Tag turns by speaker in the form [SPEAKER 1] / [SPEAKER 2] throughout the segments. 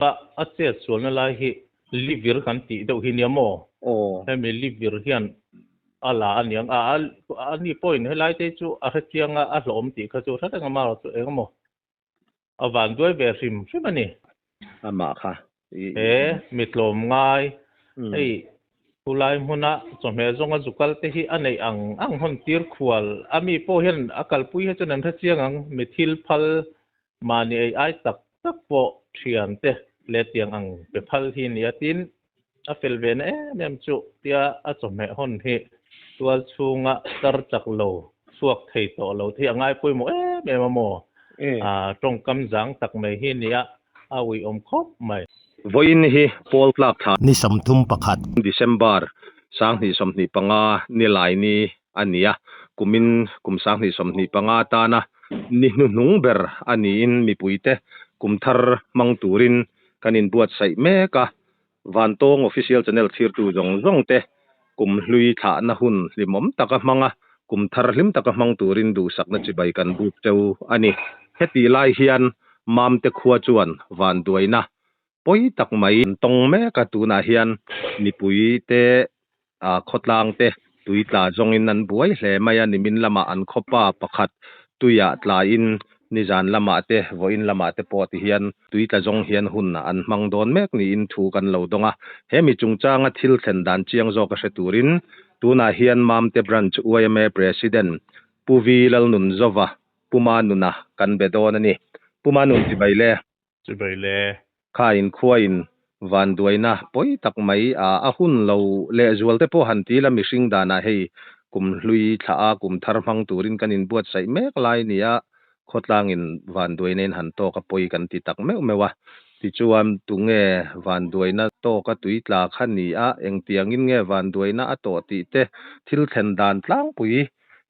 [SPEAKER 1] A chet sualna lai hi livir kan tih deuh hi nia maw?
[SPEAKER 2] Aw.
[SPEAKER 1] Hemi livir hian a la a niang a, a ni pawhin helai te chu a hrechiang a, a hlawhawm tih kha chu hre reng a, amaherawhchu eng emaw a van duai ve hrim hrim a ni.
[SPEAKER 2] Amah kha.
[SPEAKER 1] He mi tlawm ngai hei khulai hmuna chawhmeh zawnga zu kal te hi a neih ang ang hawn tir khual a mi pawh hian a kalpui hi chuan an hrechiang ang, mi thil phal Mahni ei ai tak tak pawh thian te leh tiang ang pe phal hi nia tin a fel ve na em em chu tia a chawhmeh hawn hi tual chhunga tar chak lo chhuak thei tawh lo te hi a ngai pawimawh em em a maw? Tawngkam zang tak mai hi nia a uiawm khawp mai.
[SPEAKER 2] Vawiin hi Paul tlak thla.
[SPEAKER 3] Ni 31.
[SPEAKER 2] December 2025 Nilaini a ni a, kumin kum 2025 atana ni hnuhnung ber a niin mipuite kum thar hmang turin kan inbuatsaih mek a, Vantawng Official Channel thirtu zawng zawng te kum hlui thlahna hun hlimawm taka hmang a, kum thar hlim taka hmang turin duhsakna chibai kan buk cheu a ni. Hetih lai hian Mamte khua chuan vanduaina pawi tak mai an tawng mek a, tunah hian mipuite khawtlang te tui tla zawngin an buai hle mai a, nimin lamah an khawpa pakhat tuiah tlain nizan lamah te vawiin lamah te pawh tihian tui tla zawng hian hun an hmang dawn mek niin thu kan lo dawng a, he mi chungchanga thil thlen dan chiang zawk a hre turin tunah hian Mamte Branch yma President Pu V Lalnunzova Puma nuna kan be dawn a ni. Puma nun chibai le.
[SPEAKER 1] Chibai le.
[SPEAKER 2] Kha inkhuain vanduaina pawi tak mai a a hun lo lehzual te pawh han ti la mihring danah hei kum hlui thlah a kum thar hmang turin kan inbuatsaih mek lai nia khawtlangin vanduaina in han tawk a pawi kan ti tak meuh meuh a. Tichuan tunge vanduaina tawk a tui tla kha ni a engtiangin nge vanduaina a tawh tih te thil thlen dan tlangpui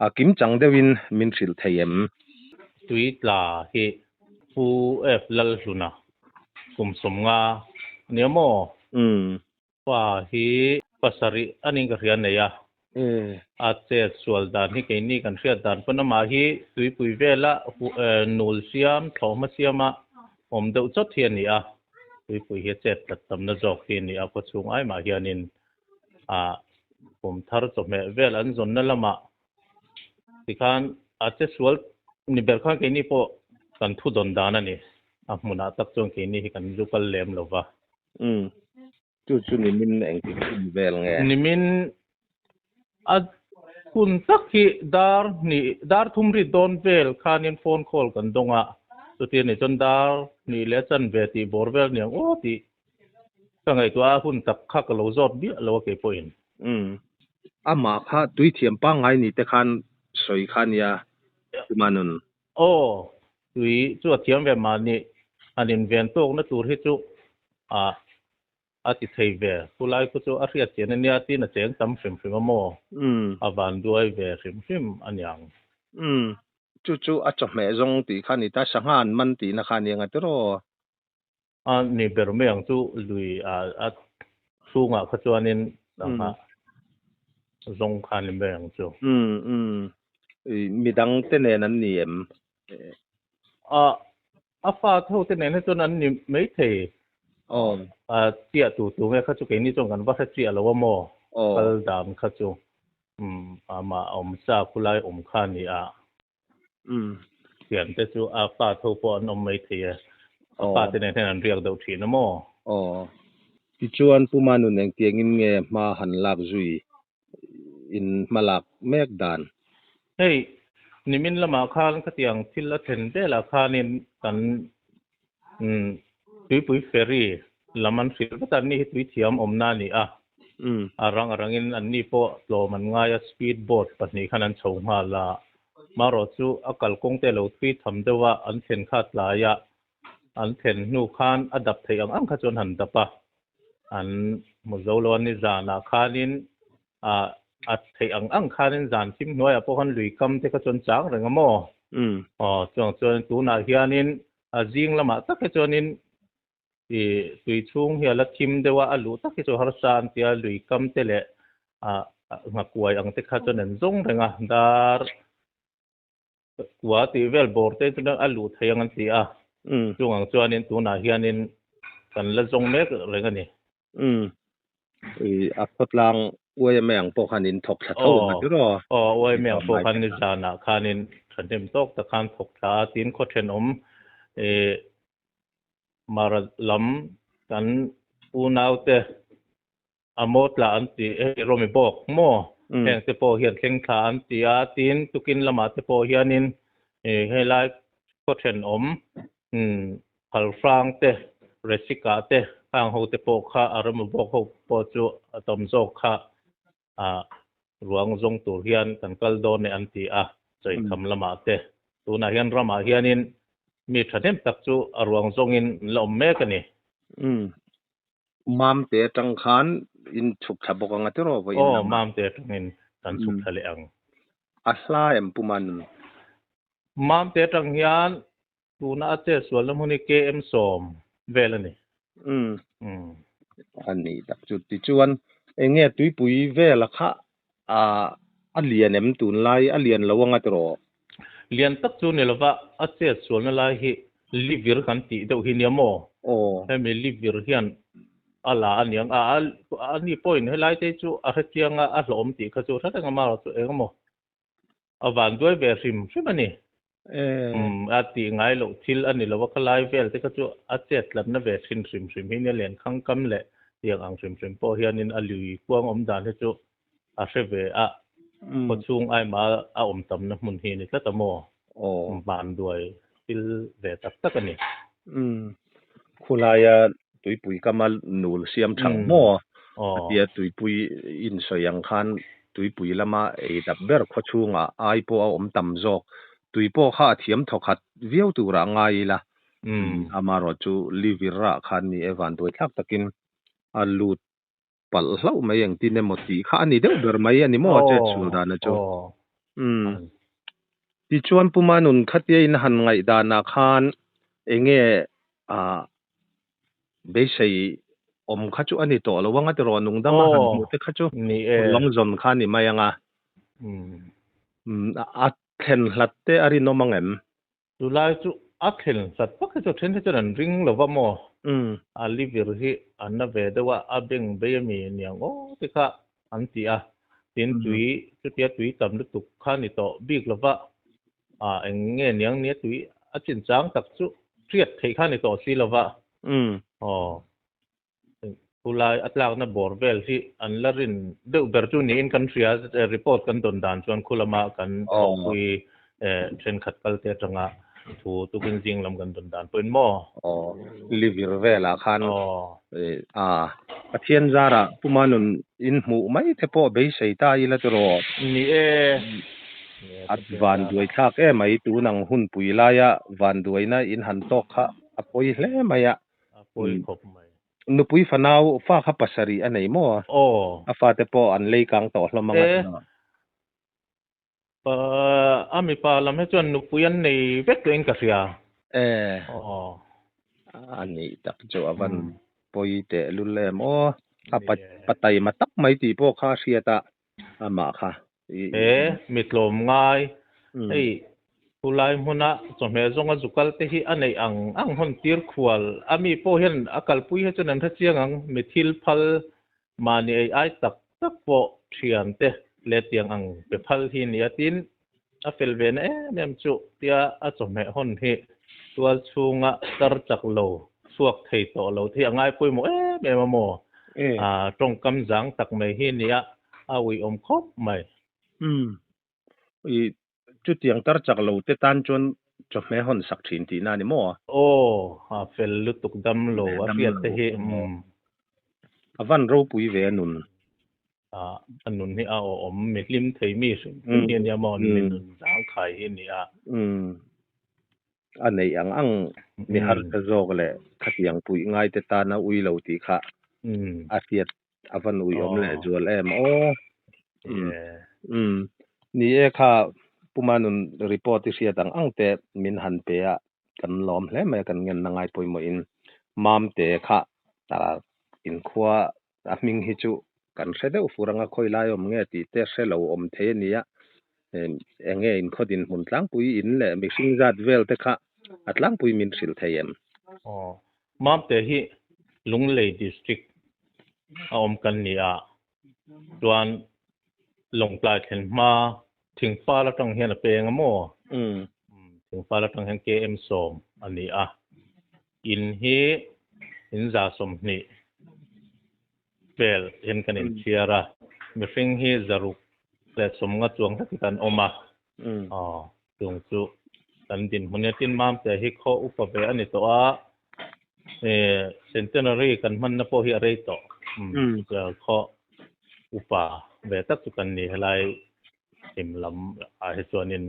[SPEAKER 2] a kimchang deuhin min hrilh thei em?
[SPEAKER 1] Tui tla hi Pu F Lalhluna kum 50 ania maw? Pa hi pasarih a ning ka hria nei a. A chet sual dan hi keini kan hriat dan pawn amah hi tuipui vela nul siam, thlawhhma siama awm deuh chawt hi a ni a. Tuipui hi a chet tlat tamna zawk hi a ni a, khawchhung ai mah hianin a kum thar chawhmeh vel an zawnna lamah Tikhan a che sual ni ber khan keini pawh kan thu dawn dan a ni. A hmunah tak chuan keini hi kan zu kal lem lo va.
[SPEAKER 2] Umm. Chu chu nimin engtik hun vel nge?
[SPEAKER 1] Nimin a hun tak hi dar hnih dar thum rit dawn vel khanin phone call kan dawng a. Chuti a nih chuan dar hnih leh a chanve tih bawr vel niang aw tih ka ngaihtuah a, hun tak kha ka lo zawt biah lo a keipawhin.
[SPEAKER 2] Umm. Amah kha tui thiam pangngai ni te khan sawi kha nia Tuma nun.
[SPEAKER 1] Aw, tui chu a thiam ve mahni han inven tawkna tur hi chu a a ti thei ve. Khulai khu chu a hriat chian ania tin a cheng tam hrim hrim a maw? A van duai ve hrim hrim aniang.
[SPEAKER 2] Umm. Chu chu a chawhmeh zawng tih kha ni ta, sangha an man tihna kha ania nga tiraw?
[SPEAKER 1] A ni ber mai ang chu lui a chhungah kha chuanin sangha zawng kha ni mai ang chu.
[SPEAKER 2] Umm umm midang te nen an ni em?
[SPEAKER 1] A a fa tho te nen hi chuan an ni maithei.
[SPEAKER 2] Aw.
[SPEAKER 1] A chiah tu tu nge kha chu keini chuan kan va hre chiah lo a maw?
[SPEAKER 2] Aw.
[SPEAKER 1] Kal dan kha chu umm amah awm sa khulai awm kha a ni a.
[SPEAKER 2] Umm.
[SPEAKER 1] Thian te chu a fa tho pawh an awm mai thei e. A fa te nen hian an riak deuh thin a maw?
[SPEAKER 2] Aw. Tichuan Puma nun engtiangin nge hma han lak zui in hma lak mek dan?
[SPEAKER 1] Hei, nimin lamah khan khatiang thil a thlen velah khanin kan Tuipui ferry lam an hrilh vek a, anni hi tui thiam awmna a ni a. A rang a rangin anni pawh tlawm an ngai a, speed boat pahnih khan an chho nghal a. Marawh chu a kalkawng te a lo thui tham deuh a, an thlen kha tlai a, an thlen hnu khan a dap theih ang ang kha chu an han dap a. An hmu zo lo a, nizanah khanin a theih ang ang khanin zan thim hnuaiah pawh khan lui kam te kha chu an chang reng a maw? Aw, chuang chuan tunah hianin A zing lamah tak hi chuanin ih tui chhung hi a la thim deuh a, a luh tak hi chu harsa an ti a, lui kam te leh ah nghakuai ang te kha chuan an zawng reng a, dar kua tih vel bawr te chuan a luh thei ang an ti a, chung ang chuanin tunah hianin. kan la zawng mek reng a ni.
[SPEAKER 2] Umm. I a khawtlang YMA ang pawh khan in thawk thla tho ang a tiraw?
[SPEAKER 1] Aw, YMA ang pawh khan nizanah khanin thahnem tawk tak khan thawk thla a, tin khaw thenawm ih Mara lam kan unaute a maw tla an ti hei Romi bawk maw heng te pawh hian thleng thla an ti a, tin tukin lamah te pawh hianin ih helai khaw thenawm Phalhrang te, Resika te, khang ho te pawh kha a Romi bawk ho pawh chu a tam zawk kha ah ruang zawng tur hian kan kal dawn e an ti a, Chawihkham lamah te. Tunah hian ramah hianin mi thahnem tak chu a ruang zawngin an la awm mek a ni.
[SPEAKER 2] Umm. Mamte atang khan in chhuk thla bawk ang a tiraw vawiin
[SPEAKER 1] lamah? Aw, Mamte atangin kan chhuk thla leh ang.
[SPEAKER 2] A hla em Pu Manun?
[SPEAKER 1] Mamte atang hian Tuna a chet sualna hmun hi KM 10 vel a ni.
[SPEAKER 2] Umm. A nih tak chu. Tichuan, eng nge tuipui vela kha a lian em tunlai a lian lo anga tiraw?
[SPEAKER 1] Lian tak chu ni lova, a chet sualna lai hi livir kan tih deuh hi nia maw?
[SPEAKER 2] Aw.
[SPEAKER 1] Hemi livir hian a la a niang a, a ni pawhin helai te chu a hrechiang a, a hlawhawm tih kha chu hre reng a marawh chu eng emaw A van duai ve hrim hrim a ni. Umm a tih ngai loh thil a ni lo a, khalai vel te kha chu a chet tlatna ve thin hrim hrim hi nia Lenkhang kam leh tiang ang hrim hrim pawh hianin a lui kuang awm dan hi chu a hre ve a, khawchhung aima a awm tamna hmun hi a ni tlat a maw? Van duai thil ve tak tak a ni.
[SPEAKER 2] Umm khulaia tuipui kama nul siam thang maw? A tia tuipui insawi ang khan tuipui lama ei dap ber khaw chhungah ai pawh a awm tam zawk. Tui pawh kha a thiam thawkhat viau turah ngai ila. Amaherawh chu livir ah khan ni e vanduai thlak takin a lut palh hlauh mai engtin emaw tih kha a ni deuh ber mai a ni maw chet chhul dana chu. Umm. Tichuan Pu Manun khatia in han ngaih danah khan enge ah beisei awm kha chu a ni tawh lo anga tiraw nungdama han hmuh te kha chu ruang zawn kha a ni mai anga. Umm a thlen hlat te a rinawm ang em?
[SPEAKER 1] Chulai chu a thlen hlat vak hi chu then hi chuan an ring lo va maw? A livir hi a na ve deuh a, a beng bei a mi niang aw te kha an ti a. Tin tui chutia tui tam lutuk kha ni tawh bik lo va, a eng nge niang nia tui a chinchang tak chu hriat theih kha ni tawh si lo va. Aw. Khulai a tlakna bawr vel hi an la rin deuh ber chu niin kan hria, report kan dawn dan chuan khu lama kan thawhpui thenkhat kal te atanga thu tukin zing lam kan dawn dan pawhin maw?
[SPEAKER 2] Aw, livir velah khan a Pathian zarah Puma nun in hmuh mai te pawh beisei ta ila tiraw?
[SPEAKER 1] Ni e.
[SPEAKER 2] A vanduai thlak emai tunang hunpui laia vanduaina in han tawk kha a pawi hle mai a.
[SPEAKER 1] A pawi khawp mai.
[SPEAKER 2] Nupui fanau fa kha pasarih a nei maw?
[SPEAKER 1] Aw.
[SPEAKER 2] A fate pawh an lei kang tawh hlawm ang a ti maw?
[SPEAKER 1] E. A mipa lam hi chuan nupui an nei vek tawhin ka hria.
[SPEAKER 2] E.
[SPEAKER 1] Aw.
[SPEAKER 2] A nih tak chu a van pawi teh lul em aw. A pataima tak mai tih pawh kha a hriat a, amah kha.
[SPEAKER 1] He mi tlawm ngai hei khulai hmuna chawhmeh zawnga zu kal te hi a neih ang ang hawn tir khual a mi pawh hian a kalpui hi chuan an hre chiang ang mi thil phal mahni ei ai tak tak pawh thian te leh tiang ang pe phal hi nia tin a fel ve na em em chu tia a chawhmeh hawn hi tual chhunga tar chak lo chhuak thei tawh lo te hi a ngai pawimawh em em a maw? Tawngkam zang tak mai hi nia a uiawm khawp mai.
[SPEAKER 2] Umm. I chutiang tar chak lo te tan chuan chawhmeh hawn sak thin tihna a ni maw?
[SPEAKER 1] Aw, a fel lutuk dam lo a hriat te hi. Umm.
[SPEAKER 2] A van ropui ve a nun.
[SPEAKER 1] A nun hi a awm mi hlim thei mi hrim hrim hi a nia maw? Mi nun zang khai hi a nia.
[SPEAKER 2] Umm. A neih ang ang mi harsa zawk leh khatiang puih ngai te tana ui lo tih kha a hriat a van ui awm leh zual em aw. Umm ni e kha Puma nun report i hriat ang ang te min han pe a kan lawm hle mai a kan ngenna ngai pawimawhin Mamte kha inkhua A hming hi chu kan hre deuh fur anga khawi lai awm nge tih te hre lo awm thei a nia. Eng nge inkhaw dinhmun tlangpui in leh mihring zat vel te kha a tlangpui min hrilh thei em?
[SPEAKER 1] Aw, Mamte hi Lunglei District a awm kan ni a, chuan Lawngtlai thlen hma Thingfal atang hian a peng a maw? Thingfal atang hian KM 10 a ni a, in hi in 120 vel hian kan inchhiar a, mihring hi 650 chuang hlekin kan awm a, aw chung chu kan dinhmun hi a tin Mamte hi khaw upa ve a ni tawh a, centenary kan hmanna pawh hi a rei tawh, khaw upa ve tak chu kan ni helai hlim lam ah hi chuanin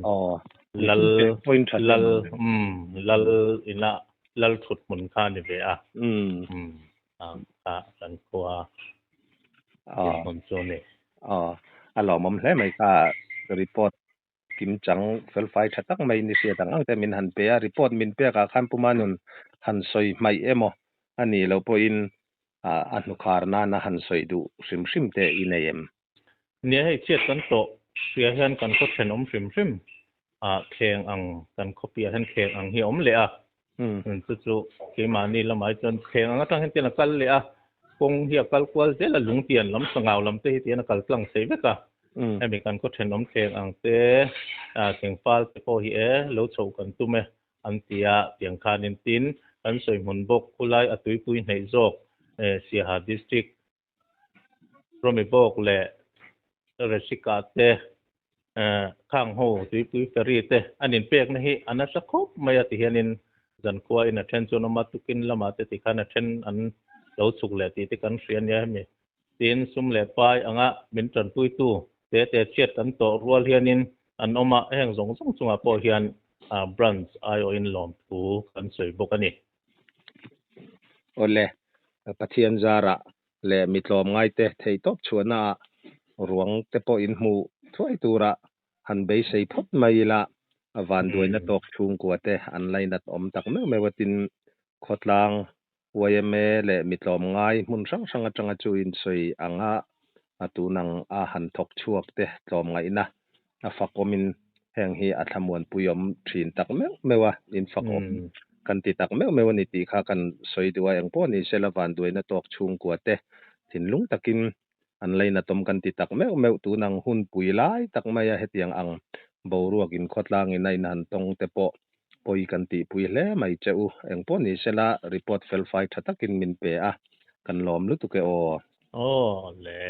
[SPEAKER 1] lal lal lal ina lal thut hmun kha a ni ve a, a kan khua dinhmun chu a ni.
[SPEAKER 2] Aw, a lawmawm hle mai kha report kimchang felfai tha tak mai ni hriat ang ang te min han pe a, report min pek ah khan Puma nun han sawi hmaih emaw a nih loh pawhin a hnukhar nana han sawi duh hrim hrim te i nei em?
[SPEAKER 1] Nia hei chhiat kan tawh hria hian kan khaw thenawm hrim hrim ah thleng ang kan khawpiah hian thleng ang hi a awm leh a, chu chu keimahni lamah hi chuan thleng ang atang hian tian a kal leh a, kawng hi a kal kual zel a, lungtian lam sangau lam te hi tian a kal tlang thei vek a, hemi kan khaw thenawm thleng ang te thlengfal te pawh hi e lo chhoh kan tum e an ti a, tiang khanin tin kan sawi hmun bawk khulai a tuipui hneih zawk Siaha district Rawmi bawk leh Resika te khang ho tuipui ferry te an inpekna hi a nasa khawp mai a ti hianin zankhua in a then chuan awm a, tukin lamah te tikhan a then an lo chhuk leh tih te kan hria nia hemi. Tin, sum leh pai anga min tanpuitu te te chhiat kan tawh rual hianin an awm a, heng zawng zawng chungah pawh hian branch aiawhin lawmthu kan sawi bawk a ni.
[SPEAKER 2] Awle, Pathian zarah leh mi tlawmngaite theihtawp chhuahnaah ruang te pawh in hmuh thuai turah han beisei phawt mai ila, a vanduaina tawk chhungkua te an lainat awm tak meuh meuh a tin khawtlang yma leh mi tlawmngai hmun hrang hrang atanga chu insawi anga a tunang a han thawk chhuak te tlawmngaihna a fakawmin heng hi a thlamuanpui awm thin tak meuh meuh a, in fakawm kan ti tak meuh meuh a ni tih kha kan sawi duh a, engpawh ni sela vanduaina tawk chhungkua te thinlung takin an lainatawm kan ti tak meuh meuh tunang hun pui lai tak mai a hetiang ang boruak in khawtlang in a in han tawng te pawh pawi kan tihpui hle mai che u, engpawh ni sela report felfai tha takin min pe a, kan lawm lutuk e aw.
[SPEAKER 1] Aw le.